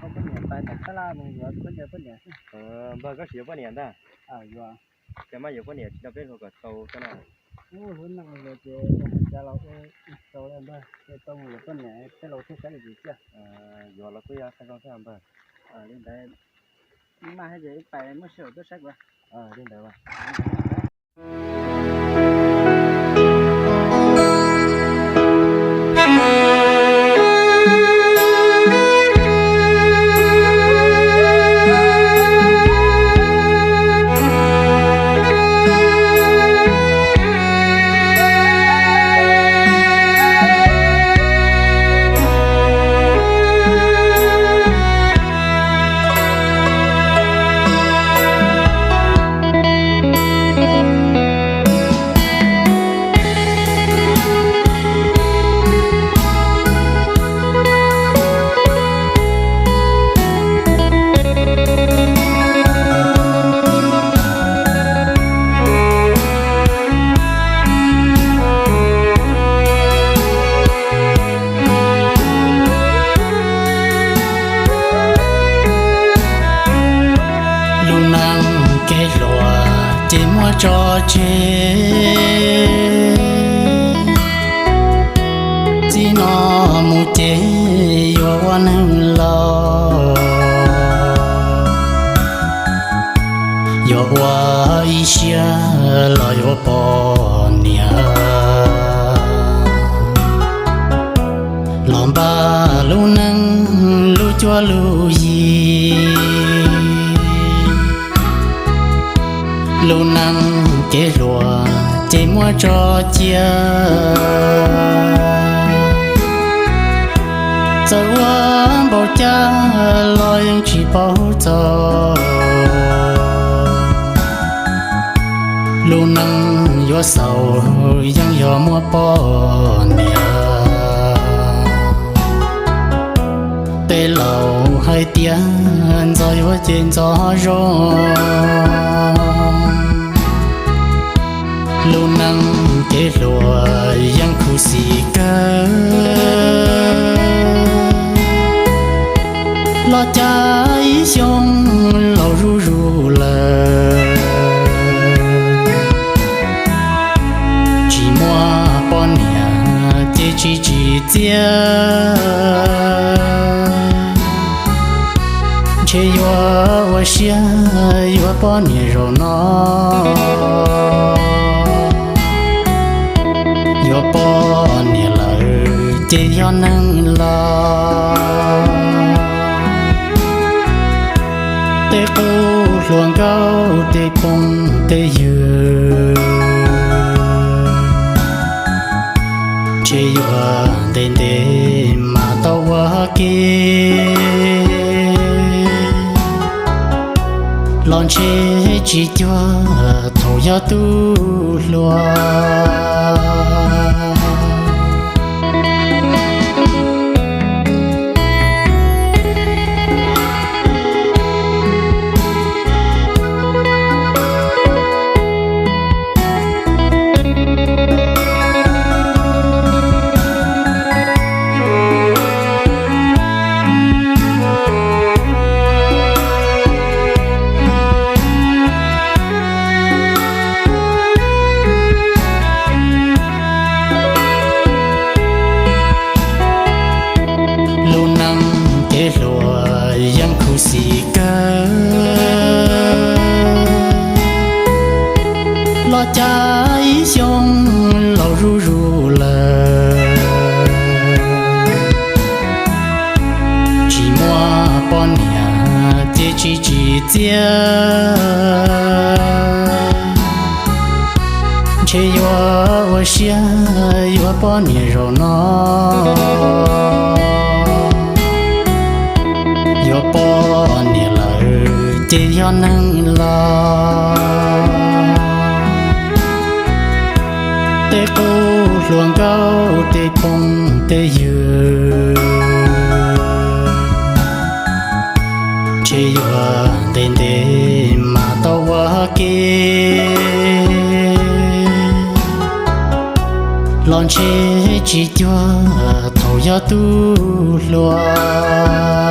Poj niam pais tom Tab Laj mus yuav poj niam xwb. Npawg, koj tsis yuav poj niam ntag? Yuav. Cas mas yuav poj niam tsis nrog peb hluas kom tau xwb na? Ub, hlub neej li ces tau mus cas los ua tau li npawg, ces tau mus yuav poj niam peb los thiaj saib li cas. Yuav los kuj yog qhov zoo thiab npawg. Li ntawd, maj thiab ces wb pais muaj sij hawm tuaj saib kuv. Li ntawd. Lub neej kev hluas ces muab tso tseg, txij no mus ces yuav ua neeg laus, yuav ua ib siab los yuav poj niam, los npaj lub neej lub cuab lub yig. Lub neej kev hluas ces muab tso cia, txawm ua npaum cas los yeej tsis paub txog. Lub neej yuav xaus yeej yog muaj poj niam. Tej laus hais tias ntxov yuav ces ntxov zoo. Lub neej kev hluas yeej khuv xim kawg, los cas ib xyoo laus zuj zus lawm, tsis muaj poj niam ces tsis tsim txiaj. Ntshe yuav ua siab yuav poj niam zaum no, yuav poj niam lawm ces yog neeg laus. Tej qub hluas nkauj tej phooj tej ywg, ntshe yuav ntev ntev mas tau ua ke, los ntshe tsis cuag thaum yog tub hluas. Lub neej kev hluas yeej khuv xim kawg, los cas ib xyoo laus zuj zus lawm, tsis muaj poj niam ces tsis tsim txiaj. Ntshe yuav ua siab yuav poj niam zaum no, yog neeg los tej qub hluas nkauj tej phooj tej ywg, ntshe yuav ntev ntev mas tau ua ke los ntshe tsis cuag thaum yog tub hluas.